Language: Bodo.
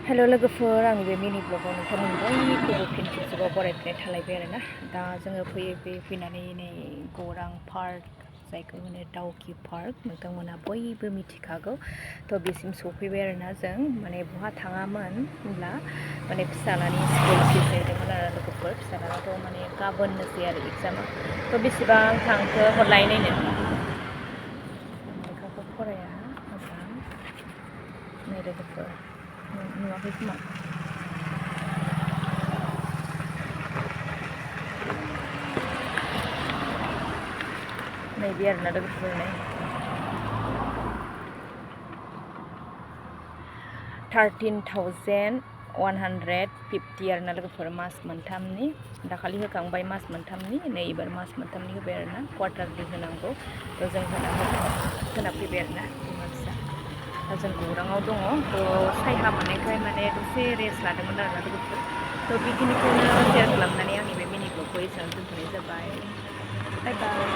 हेलो लोगोफोर आंनि बे मिनि ब्लगाव नोंथांमोन बयखौबो फिन खेबसेबाव बरायफिननाय थालायबाय आरोना दा जोङो फैनानै नै गौरां पार्क जायखौ होनो दाउखि पार्क नोंथांमोना बयबो मिथिखागौ थ' बेसिम सफैबाय आरोना जों माने बहा थाङामोन होनब्ला माने फिसालानि स्कुल फिस हैदोंमोन आरो लोगोफोर फिसालानाथ' माने गाबोननोसै आरो एग्जामा थ' बेसेबां थांखो हरलाय नायनो लेखाखौ फराया मोजां नै लोगोफोर नुवाखै खोमा नैबे आरोना लोगोफोर नै 13,150 आरोना लोगोफोर मास मोनथामनि दाखालि होखांबाय मास मोनथामनि नै एबार मास मोनथामनि होबाय आरोना क्वार्टारलि होनांगौ थ' जों होना फैबाय आरोना बिमा फिसा दा जों गौराङाव दङ थ' सायहा मोननायखाय माने दसे रेस्ट लादोंमोन आरोना लोगोफोर थ' बेखिनिखौनो शेयार खालामनानै आंनि बे मिनि ब्लगखौ एसेबां दोनथ'नाय जाबाय बाय बाय